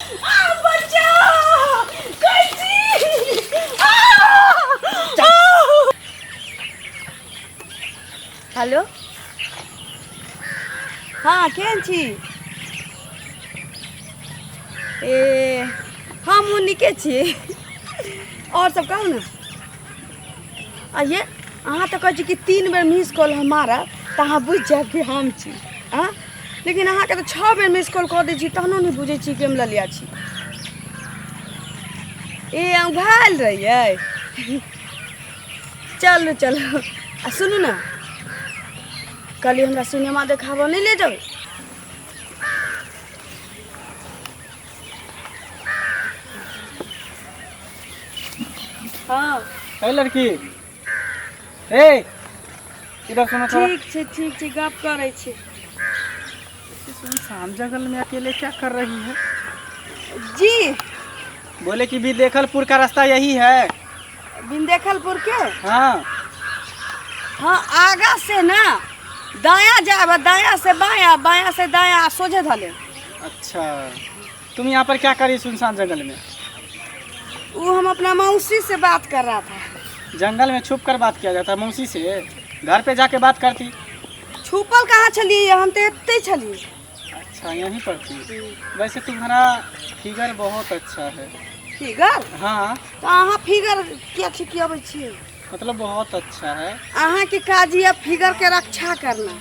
आ बचाओ कैची आ हेलो हँ केहन छी ए हमहूँ नीके छी आओर सब कहू ने आ ये अहाँ तऽ कहै छी कि 3 बेर मिस कॉल हम मारब तऽ अहाँ बुझि जायब कि हम छी आँय लेकिन अहाँके तऽ 6 बेर मिस कॉल कऽ दै छी तहनो नहि बुझै छी कि हम ललिया छी। ए अहाँ घायल रहियै? चलू चलू आ सुनू ने, कहली हमरा सिनेमा देखाबऽ नहि ले जेबै? हाँ। ए लड़की, ए इधर सुनो थोड़ा। ठीक छै, ठीक छै, गप करै छी। सुनसान जंगल में अकेले क्या कर रही है? जी। बोले कि भी देखलपुर का रास्ता यही है। बिंदेखलपुर के? हाँ। हाँ, आगा से ना दाया जाए, दाया से बाया, बाया से दाया, सोझे धले। अच्छा, तुम यहाँ पर क्या कर रही सुनसान जंगल में? वो हम अपना मौसी से बात कर रहा था। जंगल में छुप कर बात किया जाता है मौसी से? घर पे जाके बात करती। छुपल कहाँ छलिए, हम तो एते छलिए। अच्छा, यहीं पर थी। वैसे तुम्हारा फिगर बहुत अच्छा है। फिगर? हाँ। तो अहाँ फिगर किया ठिकियाबै छियै? मतलब बहुत अच्छा है। अहाँ के काज ये फिगर के रक्षा करना।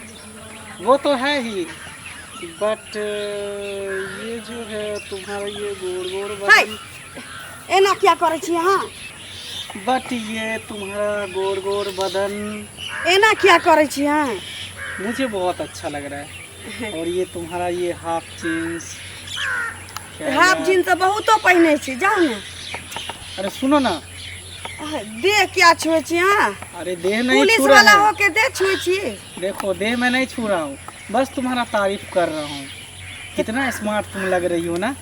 वो तो है ही, बट ये जो है तुम्हारा ये गोर गोर हाय, बदन। एना किया करै छी अहाँ? बट ये तुम्हारा गोर गोर बदन। एना किया करै छी अहाँ? मुझे बहुत अच्छा लग रहा है। और ये तुम्हारा ये हाफ जीन्स। क्या हाफ यार? जीन्स तऽ बहुतो पहिने छी, जाउ ने। अरे सुनो ना। देह क्या छुए छी अहाँ? अरे देह नहीं पुलिस छू रहा वाला है। होके देह छुए छी? देखो, देह मैं नहीं छू रहा हूँ, बस तुम्हारा तारीफ कर रहा हूँ। कितना स्मार्ट तुम लग रही हो ना,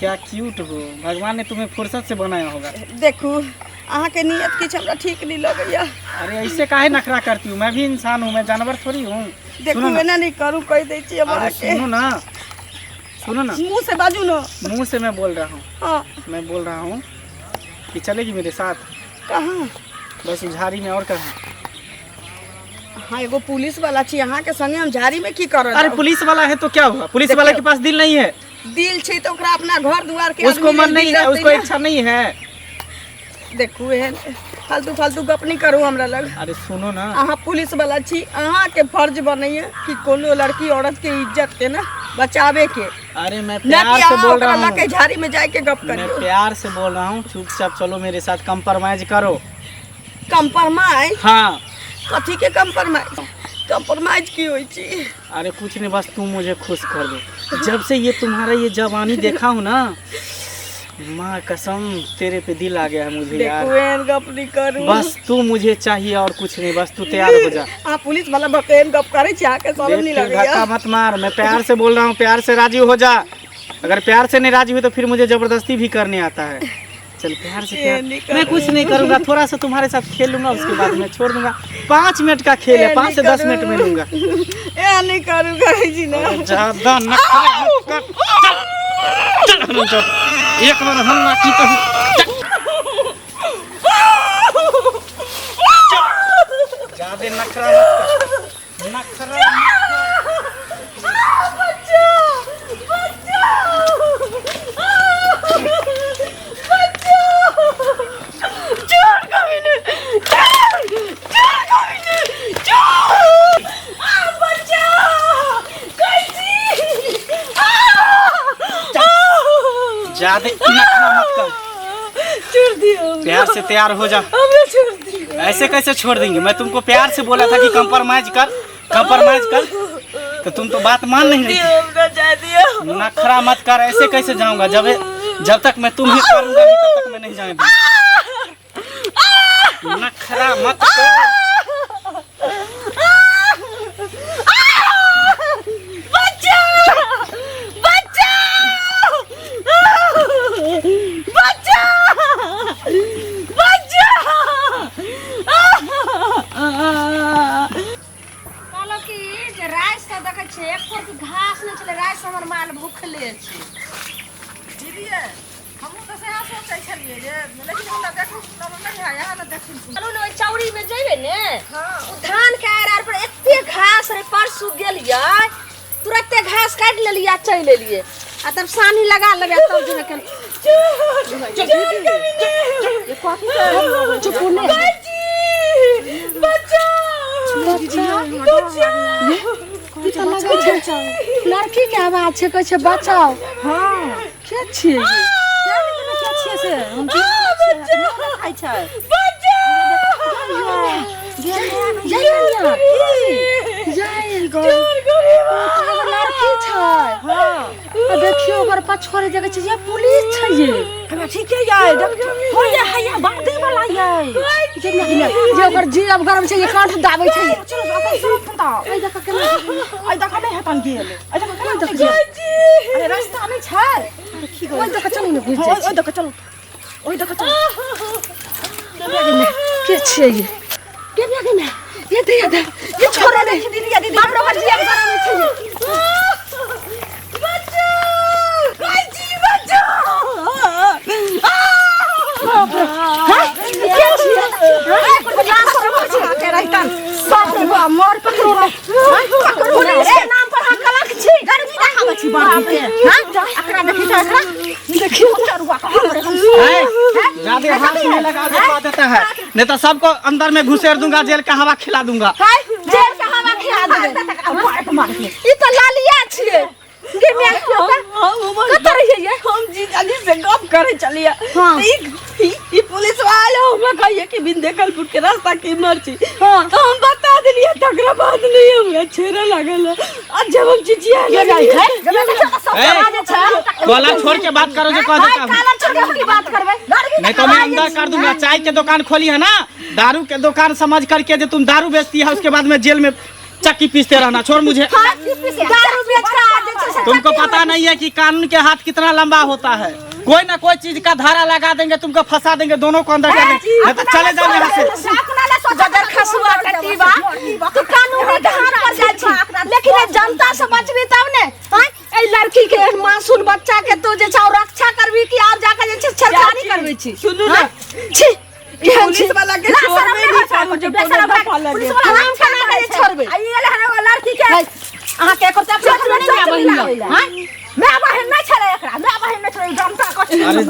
क्या क्यूट हो। भगवान ने तुम्हें फुर्सत से बनाया होगा। देखू, अहाँके नियत किछु हमरा ठीक नहीं लगैया। अरे ऐसे काहे नखरा करती हूँ, मैं भी इंसान हूँ, मैं जानवर थोड़ी हूँ। देखू, सुनो ना। एना नहीं करू, कहि दै छी हम अरे अहाँके। सुनो ना, सुनो ना। मुँह से बाजू ना। मुँह से मैं बोल रहा हूँ। हाँ। मैं बोल रहा हूँ कि चलेगी मेरे साथ? कहाँ? बस झाड़ी में। और कहाँ? हाँ, एगो पुलिस वाला छी, अहाँ के संगे हम झाड़ी में की करब? अरे पुलिस वाला है तो क्या हुआ, पुलिस वाला के पास दिल नहीं है? दिल छै तो ओकरा अपना घर दुआर के उसको आदमी मन लेल नहीं दिल है, रहतै उसको ना। इच्छा नहीं है। देखू, एहन फालतू फालतू गप नहीं करू हमरा लग। अरे सुनो ना। अहाँ पुलिस वाला छी, अहाँ के फर्ज बनैया कि कोनो लड़की औरत के इज्जत के ना बचावे के। अरे मैं ना प्यार कि से अहाँ बोल रहा ओकरा हूँ, लके झाड़ी में जाके गप मैं करियो। प्यार से बोल रहा हूँ, चुपचाप चलो मेरे साथ, कंप्रोमाइज करो। कंप्रोमाइज? हाँ। कथी के कंप्रोमाइज? कंप्रोमाइज की होई छी? अरे कुछ नहीं, बस तुम मुझे खुश कर दो। जब से ये तुम्हारा ये जवानी देखा हूँ ना, माँ कसम तेरे पे दिल आ गया है मुझे यार। देखू, एहन गप नहीं करू। बस तू मुझे चाहिए और कुछ नहीं, बस तू तैयार हो जा। अहाँ पुलिस वाला भके एहन गप करै छी, अहाँके शरम देख नहीं फिर लगैया? धक्का मत मार, मैं प्यार से बोल रहा हूँ, प्यार से राजी हो जा। अगर प्यार से नहीं राजी हुई तो फिर मुझे जबरदस्ती भी करने आता है। चल प्यार से ये प्यार। नहीं मैं कुछ नहीं करूँगा, थोड़ा सा तुम्हारे साथ खेल लूंगा, उसके बाद मैं छोड़ दूंगा। 5 मिनट का खेल है, ये 5 नहीं से 10 करूँ। मिनट में लूंगा। ए नहीं करू करै छी ना। अरे ज्यादा नखरा मत कर। चल, चल, हराम चल। एक बार हम ना की तो चल। ज्यादा नखरा मत कर, नखरा मत कर। चोर कमीने, चोर, चोर कमीने, चोर! आ, बचाओ! कैची! आ! ज्यादा नखरा मत कर। छोड़ दियो। प्यार से तैयार हो जा। हमरा छोड़ दियो। ऐसे कैसे छोड़ देंगे? मैं तुमको प्यार से बोला था कि कंप्रोमाइज कर, कंप्रोमाइज कर, तो तुम तो बात मान नहीं रही थी। हमरा जा दियो। नखरा मत कर, ऐसे कैसे जाऊंगा? जब तक मैं तुम्हें करूंगा नहीं तब तक मैं नहीं जाऊंगा। नखरा मत कर। बचाओ! बचाओ! बचाओ! बचाओ! कहलहुँ कि जे रातिसँ देखै छियै एको रत्ती घास नहि छलै, रातिसँ हमर माल भूखले छै। छियै जे लेकिन हमरा देखै सुनब नहि है यहाँ ने देखै चलू ने ओहि चौरी में जेबै ने ओ धान के आर आर पर एते घास रहे परसू गेलियै तुरते घास काटि लेलियै आ चलि एलियै आ तब सानी लगा लेबै आ तब जेबै केना चुप ने ई तऽ लगै छै लड़की के आवाज छै कहै छै बचाओ हँ के छियै के छियै से हम खाइ छै लड़की छै आ देखियौ ओकर पछोड़े जगह छै ये पुलिस छै ये हमरा ठीके यै हो ये हैया बाँधे वाला यै जे जे ओकर जीभ गरम छै ये कांठ दाबै छै चलो अपन सब फंदा एहि देख केना अइ देख नहि हेतन गेल अइ देख केना देख अरे रास्ता नहि छै ओहि देख चलू ने घुसि ओहि जाइ ओहि देख चलू ओहि देख चलू छै के छियै ये के भए गेलै ये दे ये दे ये छोड़ो ने दीदी दीदी बाप रे ओकर जीभ गरम छै ये के छियै के रहितन बाप रे बाप मोर पकड़ो रे पुलिस के नाम पर अहाँ कलंक छी गर्मी देखाबै छी बाप के हां एकरा देखी त एकरा देखियौ है, ज्यादे हाथ में लगा दे पा देता है नहीं तो सबको अंदर में घुसेड़ दूंगा जेल का हवा खिला दूंगा जेल के हवा खिला देबै ई तऽ लालिया छियै गे माय कतऽ रहियै ये हम जीजाजी से गप करे चलिए हाँ। ई ई पुलिस वाला हमरा कहिए कि बिंदेकलपुर के रास्ता केम्हर छी हाँ। तो हम बता देलिए तकरा बाद नहीं हमरा छेड़े लागल आ जब हम चिचिया लगलिए ए, कॉलर छोड़ के बात करो जो कह देता हूँ काला छोड़ के की बात करबै नहीं तो मैं अंदर कर दूंगा चाय के दुकान खोली है ना दारू के दुकान समझ करके जो तुम दारू बेचती है उसके बाद में जेल में चक्की पीसते रहना छोड़ मुझे दारू बेच के आ जे छै से तुमको पता नहीं है कि कानून के हाथ कितना लंबा होता है कोई ना कोई चीज का धारा लगा देंगे तुमको फंसा देंगे दोनों को अंदर कर देंगे नहीं तो चले जाओ यहाँ से जगर खसुआ कटीबा तू कानूनी के हाथ पर जाइ छी लेकिन ए जनता से बचबी तब ने आँय? एहि लड़की के एहन मासूम बच्चा के तू जे छौ रक्षा करबी कि और जाके जे छै छेड़खानी करबी छी सुनू ना आँय? छी केहन छी? पुलिस वाला के ना, छोड़बे शरम नहीं नहि करू जे बेशरम कोनो भाग। दफा लगे। पुलिस वाला हम केना के जे छोड़बै आ ई एलै हन एगो लड़की के है, अहाँके एको टा चोट नहि नहि बहिन आबैला। आँय? माय बहिन नहि छलै एकरा माय बहिन नहि छलै ई डंटा कथी अरे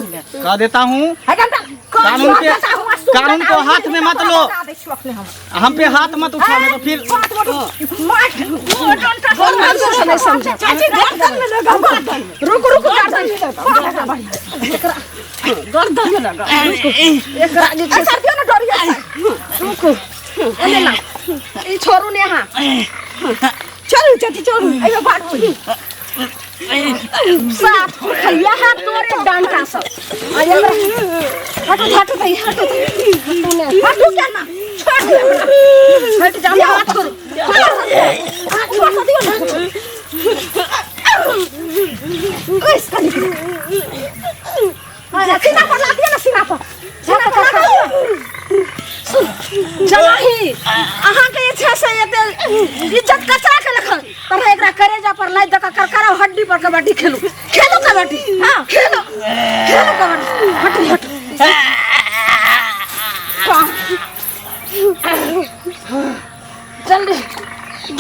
कह देता हूँ है डंटा कानून के कानून को हाथ में मत लो हम पे हाथ मत उठाओ नहीं तो फिर नहीं समझा रुक रुक गर्दन गर्दन में लगा एकरा जे छै रुकू एने ला ई छोड़ू ने अहाँ चलू चाची चलू एहिमे बात साफ खैया हाथ तोरे डंटा सब आ एकरा हटू हटू भई हटू हटू ने हटू केना छोड़ दे हमरा हट जाओ हाथ करू हाथ छोड़ दियौ ने कस कनी सीना पर ला दियौ ने सीना पर सीना पर ला दियौ जनाही अहाँके जे छै से एते इज्जत कचरा के लखन पर एकरा करेजा पर लादि दऽ कऽ करकरा हड्डी पर कबड्डी खेलू खेलू कबड्डी हाँ खेलू खेलू कबड्डी हटू हटू जल्दी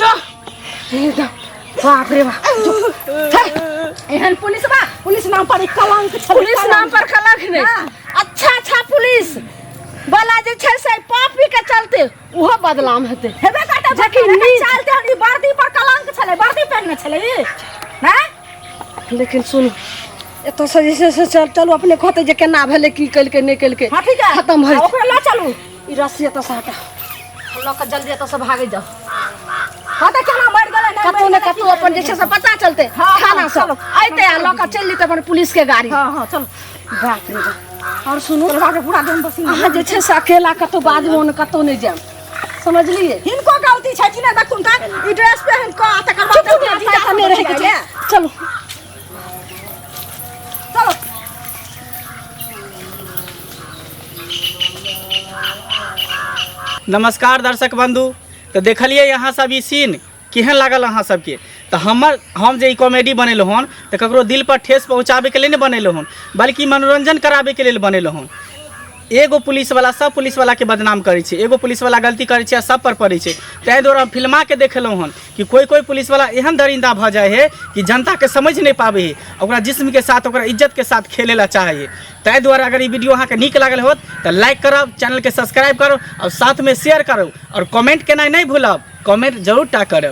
जो बाप रे बाप जो हे, एहन पुलिस बा पुलिस नाम पर एक कलंक छलै पुलिस नाम पर कलंक नहि अच्छा अच्छा पुलिस वाला जे छै से पापी के चलते ओहो बदनाम हेतै हेबे करतै जेकि एकर नीच- चलते हन ई वर्दी पर कलंक छलै वर्दी पहिरने छलै ई हैं लेकिन सुनू एतऽसँ जे छै से चल चलू अपने कहतै जे केना भेलै की केलकै नहि केलकै हाँ ठीक है खतम भऽ आ ओकरा लऽ चलू ई रस्सी एतऽसँ हटा लऽ कऽ जल्दी एतऽसँ भागै जाउ हाँ तऽ केना मरि गेलै नहि कतौ मरि ने गेलै, कतौ अपन जे छै से पता चलतै हाँ, हाँ, थाना सब चलो। अयतै आ लऽ कऽ चलि जेतै अपन पुलिस के गाड़ी हाँ हाँ चलो बाप रे बाप आओर सुनू चलो बाप रे पूरा देह पसीना अहाँ जे छै से अकेला कतौ बादमे ओने कतौ नहि जायब समझलियै हिनको गलती छै कि नहि देखुन तऽ ई ड्रेस पहिन कऽ आ तकर बाद चुप चुप जीजा नहि रहैके छै चलू चलो नमस्कार दर्शक बंधु तऽ देखलियै अहाँ सब ई सीन केहन लागल अहाँ सबके तऽ हमर हम जे ई कॉमेडी बनेलहुँ हन तऽ ककरो दिलपर ठेस पहुँचाबैके लेल नहि बनेलहुँ हन, बल्कि मनोरञ्जन कराबैके लेल बनेलहुँ हन। एगो पुलिसवला सब पुलिसवलाके बदनाम करै छै, एगो पुलिसवला गलती करै छै आ सब पर पड़ै छै। ताहि दुआरे हम फिल्माके देखेलहुँ हन कि कोइ कोइ पुलिसवला एहन दरिन्दा भऽ जाइ हइ कि जनताके समझि नहि पाबै हइ, ओकरा जिस्मके साथ ओकरा इज्जतके साथ खेलै लए चाहै हइ। ताहि दुआरे अगर ई वीडियो अहाँके नीक लागल होत तऽ लाइक करब, चैनलके सब्सक्राइब करब आओर साथमे शेयर करब आओर कमेंट केनाइ नहि भूलब, कमेंट जरूर टा करब।